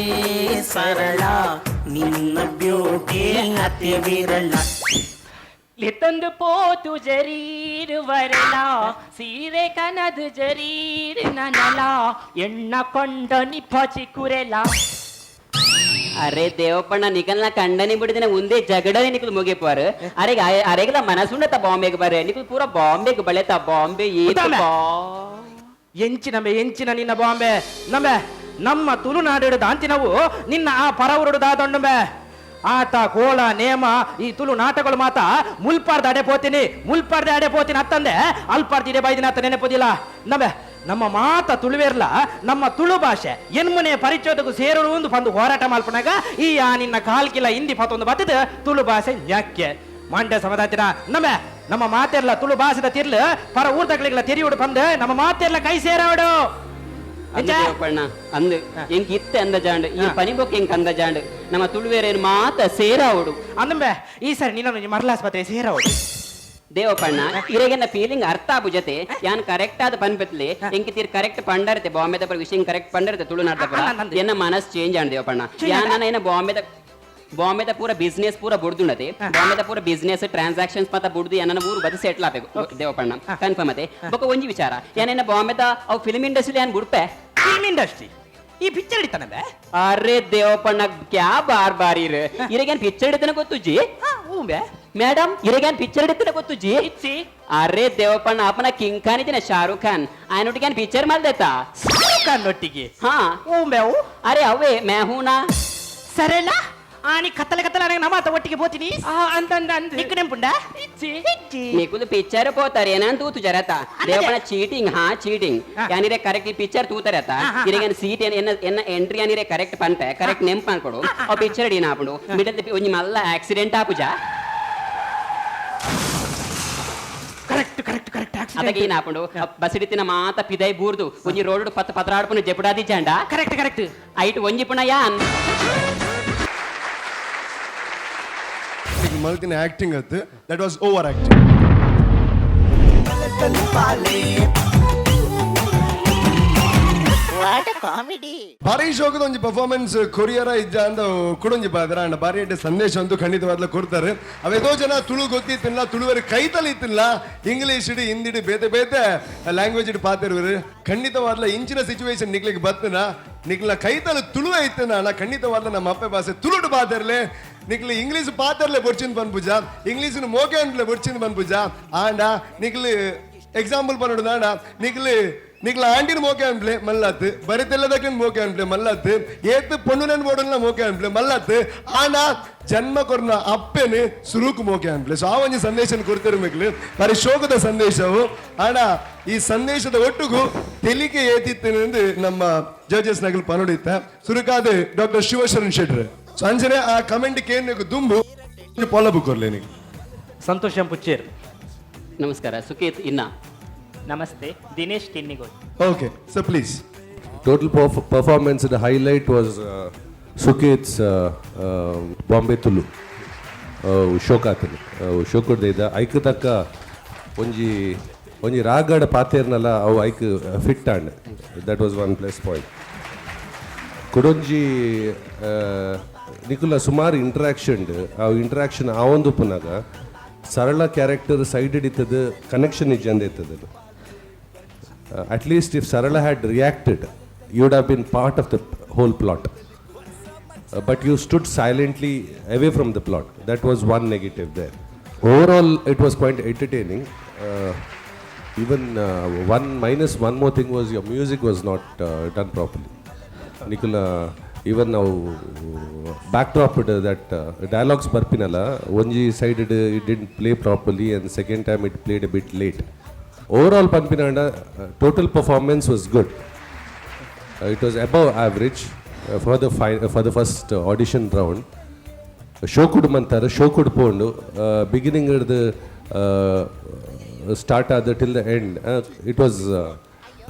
Speaker 1: ಸರಳ, ನಿನ್ನ ಬ್ಯೂಟಿ ಅತಿ ವಿರಳ.
Speaker 4: ಲಿತಂದು ಪೋತು ಜರೀರ್ ವರಲ ಸೀರೆ ಕನದು ಜರೀರ್ ನನಲ ಎಣ್ಣ ಕೊಂಡ ನಿಪಚಿ ಕುರೆಲ.
Speaker 5: ಅರೆ ದೇವಪ್ಪಣ್ಣ ನಿಕಲ್ನ ಕಂಡನಿ ಬಿಡಿದಿನ ಒಂದೇ ಜಗಡನೆ ನಿಕಲ್ ಮುಗಿಪೋರು. ಅರೆ ಅರೆಗಲ ಮನಸ್ಸುಂಡತ ಬಾಂಬೆಗೆ ಬರೆ ನಿಕಲ್ ಪೂರ ಬಾಂಬೆಗೆ ಬಳೆತ ಬಾಂಬೆ ಏತು.
Speaker 6: ಉತ್ತಮ. ಎಂಚಿನ ಬೆ ಎಂಚಿನ ನಿನ್ನ ಬಾಂಬೆ ನಂಬೆ ನಮ್ಮ ತುಳುನಾಡು ದಾಂತಿನವು ನಿನ್ನ ಆ ಪರವರುಡು ದಾದೊಂಡುಂಬೆ ಆಟ ಕೋಳ ನೇಮ ಈ ತುಳು ನಾಟಕಗಳು ಮಾತ ಮುಲ್ಪಾರ್ದ ಅಡೆ ಪೋತೀನಿ ಮುಲ್ಪಾರ್ದ ಅಡೆ ಪೋತೀನಿ ಅತ್ತಂದೆ ಅಲ್ಪಾರ್ದ ಇಡೆ ಬೈದಿನ ಅತ್ತ ನೆನಪೋದಿಲ್ಲ. ನಂಬೆ ನಮ್ಮ ಮಾತ ತುಳುವೇರ್ಲ ನಮ್ಮ ತುಳು ಭಾಷೆ ಎನ್ಮುನೆ ಪರಿಚಯದಕ್ಕೂ ಸೇರಲು ಒಂದು ಬಂದು ಹೋರಾಟ ಮಲ್ಪನಾಗ ಈ ಆ ನಿನ್ನ ಕಾಲ್ಕಿಲ ಹಿಂದಿ ಪತ್ತೊಂದು ಬತ್ತದ ತುಳು ಭಾಷೆ ಯಾಕೆ ಮಂಡ್ಯ ಸಮದಾತಿನ ನಮ್ಮ ನಮ್ಮ ಮಾತೆರ್ಲ ತುಳು ಭಾಷೆದ ತಿರ್ಲು ಪರ ಊರ್ದಗಳಿಗೆಲ್ಲ ತೆರಿಯುಡು ಬಂದು ನಮ್ಮ ಮಾತೆರ್ಲ ಕೈ ಸೇರವಡು.
Speaker 5: ಅಂದು ದೇವಪ್ಪಣ್ಣ ಅಂದು ಎಂಕ್ ಇತ್ತೆ ಅಂದ ಜಾಂಡ್ ಈ ಪನಿಬೊಕ್ಕ ಎಂಕ್ ಅಂದ ಜಾಂಡ್ ನಮ್ಮ ತುಳುವೇರೇನು ಮಾತ ಸೇರಾವಡು.
Speaker 6: ಅಂದಂಬೆ ಈ ಸರಿ ನಿನ್ನ ಮರಳಾಸ್ಪತ್ರೆ ಸೇರವಡು.
Speaker 5: ದೇವಪ್ಪಣ್ಣ ಇರೆಗೆನ್ನ ಫೀಲಿಂಗ್ ಅರ್ಥ ಆಪು ಜೊತೆ ಯಾನ್ ಕರೆಕ್ಟ್ ಆದ ಪನ್ಪತ್ಲೆ ಎಂಕ್ ತೀರ್ ಕರೆಕ್ಟ್ ಪಂಡರತೆ ಬಾಂಬೆದ ಪರ ವಿಷಯ ಕರೆಕ್ಟ್ ಪಂಡರತೆ ತುಳುನಾಡ್ದ ಪರ ಎನ್ನ ಮನಸ್ ಚೇಂಜ್ ಆಂಡ್ ದೇವಪ್ಪಣ್ಣ. ಯಾನ್ ಏನ ಬಾಂಬೆದ ಬಾಂಬೆದ ಪೂರ ಬಿಸ್ನೆಸ್ ಪೂರ ಬುಡ್ದುಂಡತೆ ಬಾಂಬೆದ ಪೂರ ಬಿಸ್ನೆಸ್ ಟ್ರಾನ್ಸಾಕ್ಷನ್ಸ್ ಮಾತ ಬುಡ್ದು ಏನನ್ನ ಊರು ಬದು ಸೆಟ್ಲ್ ಆಪೆ ದೇವಪ್ಪಣ್ಣ ಕನ್ಫರ್ಮ್ ಅತೆ. ಬೊಕ ಒಂಜಿ ವಿಚಾರ ಏನೇನ ಬಾಂಬೆದ ಅವು ಫಿಲ್ಮ್ ಇಂಡಸ್ಟ್ರಿ ಯಾನ್ ಬುಡ್ಪೆ.
Speaker 6: ಫಿಲ್ಮ್ ಇಂಡಸ್ಟ್ರಿ ಈ ಪಿಕ್ಚರ್ ಹಿಡಿತಾನೆ ಬೆ?
Speaker 5: ಅರೆ ದೇವಪ್ಪಣ್ಣ ಕ್ಯಾ ಬಾರ್ ಬಾರಿ ಇರೆಗೇನ್ ಪಿಕ್ಚರ್ ಹಿಡಿತಾನೆ ಗೊತ್ತುಜಿ?
Speaker 6: ಹ್ಞೂ ಬೆ.
Speaker 5: Madam ಇರೆಗೇನ್ picture ಹಿಡಿತಾನೆ ಗೊತ್ತುಜಿ?
Speaker 4: ಇಚ್ಚಿ.
Speaker 5: ಅರೆ ದೇವಪ್ಪಣ್ಣ ಅಪ್ಪನ ಕಿಂಗ್ ಖಾನ್ ಇದಿನ ಶಾರುಖ್ ಖಾನ್ ಆಯನೊಟ್ಟಿಗೆ ಪಿಕ್ಚರ್ ಮಲ್ದೇತಾ.
Speaker 6: ಶಾರುಖ್ ಖಾನ್ ಒಟ್ಟಿಗೆ?
Speaker 5: ಹಾ.
Speaker 6: ಹ್ಞೂ ಬೆ ಅವು.
Speaker 5: ಅರೆ ಅವೇ ಮೈ ಹೂನಾ
Speaker 6: ಸರಳ ಆನಿ ಕತ್ತಲೆ ಕತ್ತಲೆ ನನಗೆ ನಮಾತ ಒಟ್ಟಿಗೆ పోತೀನಿ.
Speaker 4: ಆ ಅಂದ ಅಂದ ಅಂದ.
Speaker 6: ನಿಕ್ಕು ನೆಂಪುಂಡ?
Speaker 4: ಇಜ್ಜಿ.
Speaker 6: ಇಜ್ಜಿ.
Speaker 5: ನಿಕುಲು ಪಿಕ್ಚರ್ ಪೋತಾರೆ ಏನಂತ ತೂತು ಜರತ ದೇವಪಣ ಚೀಟಿಂಗ್, ಹಾ ಚೀಟಿಂಗ್. ಯಾನಿರೆ ಕರೆಕ್ಟ್ ಪಿಕ್ಚರ್ ತೂತಾರತ ಇರೆಗೆ ಸೀಟ್ ಎನ್ನ ಎನ್ನ ಎಂಟ್ರಿ ಯಾನಿರೆ ಕರೆಕ್ಟ್ ಪನ್ಪೆ, ಕರೆಕ್ಟ್ ನೆಂಪ್ ಅನ್ಕೊಡು. ಆ ಪಿಕ್ಚರ್ ಏನ ಆಪುಂಡು, ಮಿಡಲ್ ಒಂಜಿ ಮಲ್ಲ ಆಕ್ಸಿಡೆಂಟ್ ಆಪುಜ?
Speaker 6: Correct correct correct.
Speaker 5: ಅದಕ್ಕೆ ಏನ ಆಪುಂಡು, ಬಸ್ ಹಿಡಿತಿನ ಮಾತ ಪಿದೈ ಬೂರ್ದು ಒಂಜಿ ರೋಡ್ ಪತ್ತ ಪತ್ರಾಡ್ಪುನ ಜೆಪುಡಾದಿ ಜಾಂಡ.
Speaker 6: Correct correct.
Speaker 5: ಐಟ್ ಒಂಜಿ ಪುಣ ಯಾನ್.
Speaker 3: ಮಲ್ತಿನ ಆಕ್ಟಿಂಗ್ ಅತ್ತು, that was over acting. ಭಾರಿ ಶೋಕದ ಒಂಜಿ ಪರ್ಫಾರ್ಮೆನ್ಸ್ ಕೊರಿಯರ ಇಜ್ಜ ಅಂತ ಕುಡೊಂಜಿ ಪಾತ್ರ ಅಂಡ ಭಾರಿ ಎಡ್ಡೆ ಸಂದೇಶ ಅಂತೂ ಖಂಡಿತವಾದ್ಲ ಕೊಡ್ತಾರೆ. ಅವೆದೋ ಜನ ತುಳು ಗೊತ್ತಿತ್ತಿಲ್ಲ, ತುಳುವರೆ ಕೈತಲಿ ಇತ್ತಿಲ್ಲ, ಇಂಗ್ಲೀಷ್ ಇಡು ಹಿಂದಿಡು ಬೇತೆ ಬೇತೆ ಲ್ಯಾಂಗ್ವೇಜ್ ಇಡು ಪಾತಿರುವರು. ಖಂಡಿತವಾದ್ಲ ಇಂಚಿನ ಸಿಚುವೇಶನ್ ನಿಕ್ಲಿಗೆ ಬತ್ತನ, ನಿಕ್ಲ ಕೈತಲು ತುಳುವೆ ಇತ್ತನ ಅಣ್ಣ, ಖಂಡಿತವಾದ್ಲ ನಮ್ಮ ಅಪ್ಪೆ ಭಾಷೆ ತುಳುಡು ಪಾತಿರ್ಲೆ. ನಿಕ್ಲು ಇಂಗ್ಲೀಷ್ ಪಾತಿರ್ಲೆ ಬೊಡ್ಚಿನ ಪನ್ಪುಜ, ಇಂಗ್ಲೀಷ್ ಮೋಕೆ ಅನ್ಲೆ ಬೊಡ್ಚಿನ ಪನ್ಪುಜ. ಆಂಡ ನಿಕ್ಲು ಎಕ್ಸಾಂಪಲ್ ಪನ್ನೋಡು ದಾಂಡ, ನಿಕ್ಲು ನಿಕ್ಲ ಆಂಟಿನ ಮೋಕೆ ಅನ್ಪ್ಲೆ ಮಲ್ಲತ್ತು, ಬರಿತೆಲ್ಲದಕ್ಕೆ ಮೋಕೆ ಅನ್ಪ್ಲೆ ಮಲ್ಲತ್ತು, ಏತ್ ಪೊಣ್ಣುನನ್ ಬೋಡನ್ನ ಮೋಕೆ ಅನ್ಪ್ಲೆ ಮಲ್ಲತ್ತು, ಆಂಡ ಜನ್ಮ ಕೊರ್ನ ಅಪ್ಪೆನು ಸುರುಕು ಮೋಕೆ ಅನ್ಪ್ಲೆ. ಸೊ ಆ ಒಂಜಿ ಸಂದೇಶನ ಕೊಡ್ತಿರು ಮಿಕ್ಲು, ಬಾರಿ ಶೋಕದ ಸಂದೇಶವು. ಆಂಡ ಈ ಸಂದೇಶದ ಒಟ್ಟುಗು ತೆಲಿಕೆ ಏತಿತ್ತು ನಮ್ಮ ಜಡ್ಜಸ್ ನಗಲು ಪನೋಡಿತ್ತ ಸುರುಕಾದ ಡಾಕ್ಟರ್ ಶಿವಶರಣ್ ಶೆಟ್ರ್. ಸೊ ಅಂಜನೆ ಆ ಕಮೆಂಟ್ ಕೇನ್ ದುಂಬು ಪೊಲಬು ಕೊರ್ಲೆ ನಿಕ್.
Speaker 6: ಸಂತೋಷ್ ಪುಚ್ಚೇರ್.
Speaker 5: ನಮಸ್ಕಾರ ಸುಕೇತ್ ಇನ್ನ.
Speaker 4: Namaste Dinesh Kinnigol.
Speaker 3: Okay sir, please.
Speaker 7: Total performance, the highlight was Suket's Bombay Tulu. ಶೋಕಾತನು ಶೋಕುಡ್ದ ಐಕ್ ತಕ್ಕ ಒಂಜಿ ಒಂಜಿ ರಾಗಡ ಪಾತೇರ್ನಲ್ಲ ಅವು ಐಕ್ fit and that was one plus point. ಕುಡೊಂಜಿ ನಿಕುಲ ಸುಮಾರು ಇಂಟ್ರಾಕ್ಷನ್, ಆ ಇಂಟ್ರಾಕ್ಷನ್ ಆವೊಂದು ಪುನಗ ಸರಳ ಕ್ಯಾರೆಕ್ಟರ್ ಸೈಡ್ ಇತ್ತದ, ಕನೆಕ್ಷನ್ ಇಜ್ಜಂದೆ ಇತ್ತದ. At least if Sarala had reacted, you would have been part of the whole plot. But you stood silently away from the plot. That was one negative there. Overall, it was quite entertaining. Even one minus, one more thing was your music was not done properly. Nicola, even now, backdrop that dialogues ಬರ್ಪಿನಲ್ಲ, ಒಂಜಿ side it didn't play properly and second time it played a bit late. Overall ಪನ್ಪಿನಾಂಡ total performance was good. It was above average for the first audition round. ಶೋಕುಡು ಮಂತಾರೆ ಶೋಕುಡು ಪೋಂಡು ಬಿಗಿನಿಂಗ್ ಹಿಡ್ದು ಸ್ಟಾರ್ಟ್ ಆದ till the end it was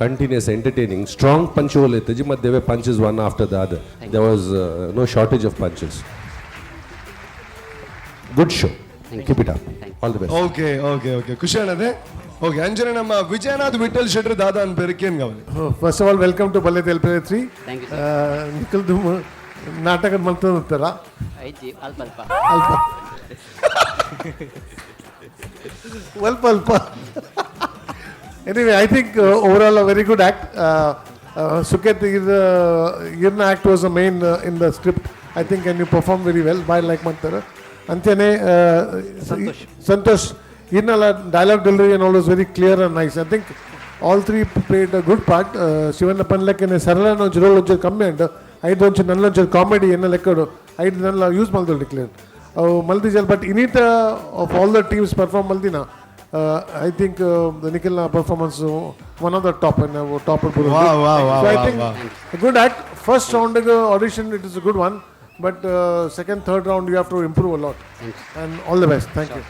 Speaker 7: continuous entertaining. Strong punch hole ಇತ್ತಜಿ ಮತ್ತು there were punches one after the other. There was no shortage of punches. Good show. Keep it up. All the best.
Speaker 3: Okay okay okay, ಖುಷಿ ಅಣ್ಣದೆ. Okay, ಅಂಜನೆ ನಮ್ಮ ವಿಜಯನಾಥ್ ವಿಠಲ್ ಶೆಟ್ರ್ ದಾದಾ ಅನ್ ಬೆರಕೇನ್ Gawali.
Speaker 8: First of all, welcome to Balle Telpale 3.
Speaker 5: Thank you.
Speaker 8: Nikhil ನಾಟಕ ಮಲ್ತೊಂದುತ್ತರ?
Speaker 5: ಐಜಿ, ಅಲ್ಪ ಅಲ್ಪ.
Speaker 8: ಅಲ್ಪ ಅಲ್ಪ ಅಲ್ಪ. Anyway, I think overall a very good act. Suket, ಇರ್ನ act was the main in the script, I think, and you perform very well. Bye like ಮಾಡ್ತಾರೆ ಅಂಚೆನೆ
Speaker 6: ಸಂತೋಷ್.
Speaker 8: ಸಂತೋಷ್ ಇನ್ನೆಲ್ಲ dialogue delivery and all was very clear and nice. I think all three played a good part. Shivanna ಪನ್ಲೆಕ್ಕನೆ ಸರಳನ ಒಂಚೂರು ರೋಲ್ ಒಂಚೂರು ಕಮ್ಮಿ ಅಂಡ್ ಐದು ಒಂಚೂರು ನನ್ನ ಒಂಚೂರು ಕಾಮಿಡಿ ಎನ್ನ ಲೆಕ್ಕಡು ಐದು ನನ್ನ ಯೂಸ್ ಮಲ್ದೊಳ್ಳಿ ಕ್ಲಿಯರ್ ಅವು ಮಲ್ದಿಜಲ್. ಬಟ್ ಇನ್ನಿತ of all the teams perform ಮಲ್ದಿನ, I think ನಿಖಿಲ್ನ performance one of the top, top.
Speaker 3: Wow,
Speaker 8: I
Speaker 3: wow,
Speaker 8: think
Speaker 3: wow.
Speaker 8: Good act. First round audition, it is a good one, but second, third round you have to improve a lot, and all the best. Thank you.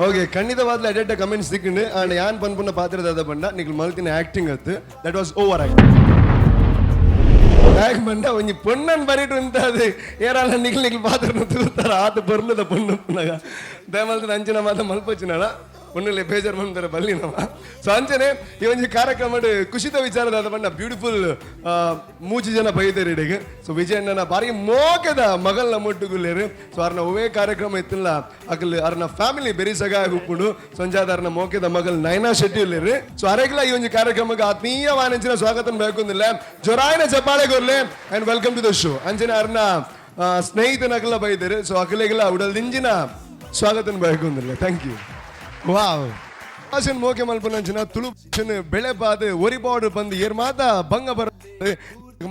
Speaker 3: Okay, ಖಂಡಿತವಾದ್ಲ ಎಡೆಡ್ಡ comments ದಿಕ್ಕಿಂಡು. And ಯಾನ್ ಪನ್ಪುನ ಪಾತ್ರದ ಬಂಡ, ನಿಕ್ಲು ಮಲ್ತಿನ ಆಕ್ಟಿಂಗ್ ಅತ್ತು, that was over acting. ಯಾಕೆ ಬಂಡ ಒಂಜಿ ಪೊಣ್ಣನ್ ಬರೀಟು ಅಂತ ಅದು ಏರಲ್ಲ, ನಿಕ್ಲು ನಿಕ್ಲು ಪಾತ್ರ ತೂತಾರ ಆತ ಪೊರ್ಲುದ ಪೊಣ್ಣು ಪುನಗ ದಯಮಲ್ತದ ಅಂಚಿನ ಮಾತ ಮಲ್ಪೊಚಿನಳ ಪೊಣ್ಣುಲೆ ಬೇಜಾರ್ ಮಂತಾರೆ ಬಲ್ಲಿ ನಮ. ಸೊ ಅಂಚನೆ ಈ ಒಂಜಿ ಕಾರ್ಯಕ್ರಮ ಖುಷಿತ ವಿಚಾರದ ಬಣ್ಣ, ಬ್ಯೂಟಿಫುಲ್ ಮೂಜಿ ಜನ ಬೈದೇರು ಇಡೆಗ್. ಸೊ ವಿಜಯಣ್ಣನ ಬಾರಿ ಮೋಕೆದ ಮಗಲ್ನ ಮುಟ್ಟುಗುಲ್ಲೇರು. ಸೊ ಅರ್ನ ಒವೇ ಕಾರ್ಯಕ್ರಮ ಇತ್ತಿಲ್ಲ ಅಕಲ್ ಅರ್ನ ಫ್ಯಾಮಿಲಿ ಬೆರಿ ಸಗಾಯ ಉಪ್ಪುಂಡು. ಸಂಜಾದ ಅರ್ನ ಮೋಕೆದ ಮಗಲ್ ನಯನಾ ಶೆಟ್ಟಿ ಉಲ್ಲೇರು. ಸೊ ಅರೆಗ್ಲ ಈ ಒಂಜಿ ಕಾರ್ಯಕ್ರಮಕ್ಕೆ ಆತ್ಮೀಯ ವಾಣಿಜ್ಯನ ಸ್ವಾಗತ ಬೇಕುಂದಿಲ್ಲ, ಜೊರಾಯನ ಚಪ್ಪಾಳೆ ಕೊರ್ಲೆ and welcome to the show. ಅಂಚನೆ ಅರ್ನ ಸ್ನೇಹಿತನಗಲ ಬೈದೇರು. ಸೊ ಅಕಲೆಗೆಲ್ಲ ಉಡಲ್ದಿಂಜಿನ ಸ್ವಾಗತ ಬೇಕುಂದಿಲ್ಲ. Thank you. Wow, ಭಾಷೆನ್ ಮೋಕೆ ಮಲ್ಪನಂಚಿನ ತುಳು ಭಾಷೆನ್ ಬೆಳೆ ಬಾದ್ ಒರಿ ಬಾರ್ಡರ್ ಬಂದು ಏರ್ ಮಾತ ಬಂಗ ಬರ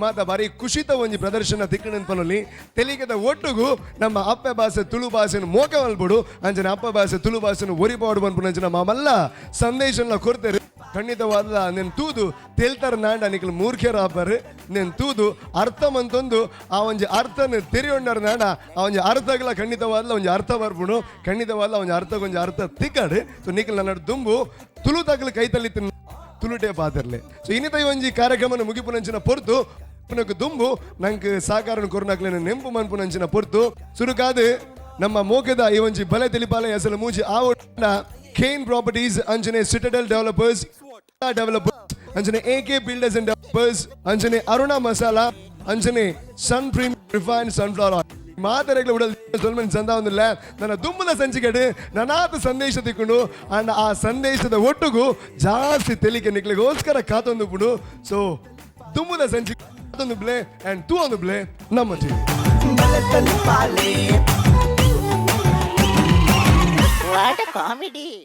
Speaker 3: ಮಾತ ಬಾರಿ ಖುಷಿತ ಒಂಜಿ ಪ್ರದರ್ಶನ ತಿಕ್ಕಣನ್ ಪನೊಲಿ. ತೆಲಿಗೆದ ಒಟ್ಟುಗು ನಮ್ಮ ಅಪ್ಪೆ ಭಾಷೆ ತುಳು ಭಾಷೆನು ಮೋಕೆ ಮಲ್ಪೊಡು, ಅಂಚನೆ ಅಪ್ಪೆ ಭಾಷೆ ತುಳು ಭಾಷೆನು ಒರಿಪಾಡು ಪನ್ಪುನಂಚಿನ ಮಾಮಲ್ಲ ಸಂದೇಶನ ಕೊರ್ತೆರ್. ಖಂಡಿತವಾದ ನೆನ್ ತೂದು ತೆಲ್ತರ ನಾಂಡ ನಿಕ್ಲು ಮೂರ್ಖರ ಆಪರ್. ನೆನ್ ತೂದು ಅರ್ಥ ಮಂತೊಂದು ಆ ಒಂಜಿ ಅರ್ಥನ ತೆರಿಯೊಂಡರ್ ನಾಡ ಆ ಒಂಜಿ ಅರ್ಥಗಳ ಖಂಡಿತವಾದ ಒಂಜಿ ಅರ್ಥ ಬರ್ಪುಣು, ಖಂಡಿತವಾದ ಒಂಜಿ ಅರ್ಥಗೊಂಜಿ ಅರ್ಥ ತಿಕ್ಕಡು. ಸೊ ನಿಕ್ಲು ನನ್ನ ದುಂಬು ತುಳು ತಗಲು ಕೈತಲ್ಲಿ ತುಳುಟೆ ಪಾತಿರ್ಲೆ. ಸೊ ಇನ್ನಿತ ಈ ಒಂಜಿ ಕಾರ್ಯಕ್ರಮನ ಮುಗಿಪುನಂಚಿನ ಪೊರ್ತು ಪುನಕ್ ದುಂಬು ನಂಕ್ ಸಾಕಾರನ ಕೊರುನಕ್ಲೆನ ನೆಂಪು ಮನ್ಪುನಂಚಿನ ಪೊರ್ತು. ಸುರುಕಾದು ನಮ್ಮ ಮೋಕೆದ ಈ ಒಂಜಿ ಬಲೆ ತಿಳಿಪಾಲೆ ಅಸಲು ಮೂಜಿ ಆವಡ ಕೇನ್ ಪ್ರಾಪರ್ಟೀಸ್ ಅಂಚನೆ ಸಿಟಡೆಲ್ ಡೆವಲಪರ್ಸ್ ಡೆವಲಪರ್ಸ್ ಅಂಚನೆ ಎ ಕೆ ಬಿಲ್ಡರ್ಸ್ ಅಂಡ್ ಡೆವಲಪರ್ಸ್ ಅಂಚನೆ ಅರುಣ ಮಸಾಲಾ ಅಂಚನೆ ಸನ್ ಪ್ರೀಮಿಯಂ ರಿಫೈನ್ ಸನ್ಫ್ಲವರ್ ಆಯಿಲ್ ಮಾತರೆಗಳ ಉಡಲ್ ಸೊಲ್ಮನ್ ಚಂದ ಒಂದಿಲ್ಲ. ನನ್ನ ದುಮ್ಮದ ಸಂಚಿಕೆಡು ನನಾತ ಸಂದೇಶ ತಿಕ್ಕೊಂಡು ಅಂಡ್ ಆ ಸಂದೇಶದ ಒಟ್ಟುಗು ಜಾಸ್ತಿ ತೆಲಿಕೆ ನಿಕ್ಲಿಗೋಸ್ಕರ ಕಾತೊಂದು ಪುಡು. ಸೊ ದುಮ್ಮದ ಸಂಚಿಕೆ ಕಾತೊಂದು ಬ್ಲೆ ಅಂಡ್ ತೂ ಒಂದು ಬ್ಲೆ ನಮ್ಮ ಟಿವಿ.
Speaker 2: What comedy.